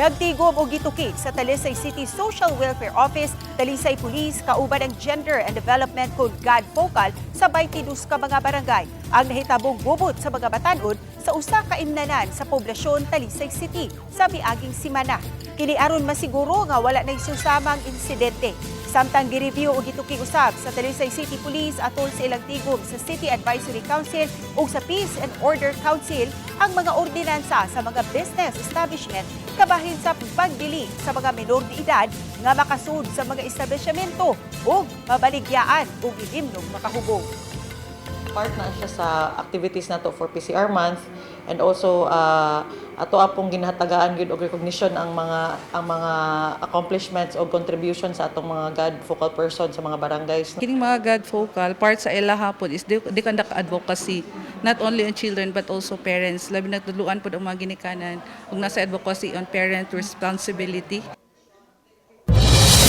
Nagtigom og gituki sa Talisay City Social Welfare Office, Talisay Police kauban ang Gender and Development Code GAD Focal sa 22 ka mga barangay. Ang nahitabong gubot sa mga batan-on sa usa ka imnanan sa poblasyon Talisay City sa miaging simana. Kini aron masiguro nga wala nay susamang insidente. Samtang gireview og gituki usab sa Talisay City Police atol sa ilang tigom sa City Advisory Council ug sa Peace and Order Council ang mga ordinansa sa mga business establishment kabahin sa pagdili sa mga menor de edad nga makasud sa mga establishmento ug mabaligyaan og ilimnog makahubog. Part na siya sa activities nato for PCR month and also ato apong ginhatagaan gyud og recognition ang mga accomplishments o contribution sa atong mga GAD focal person sa mga barangays. Kining mga GAD focal, part sa ila hapon is they conduct advocacy, not only on children but also parents. Labi na tudluan pod ang mga ginikanan ug nasa advocacy on parent responsibility.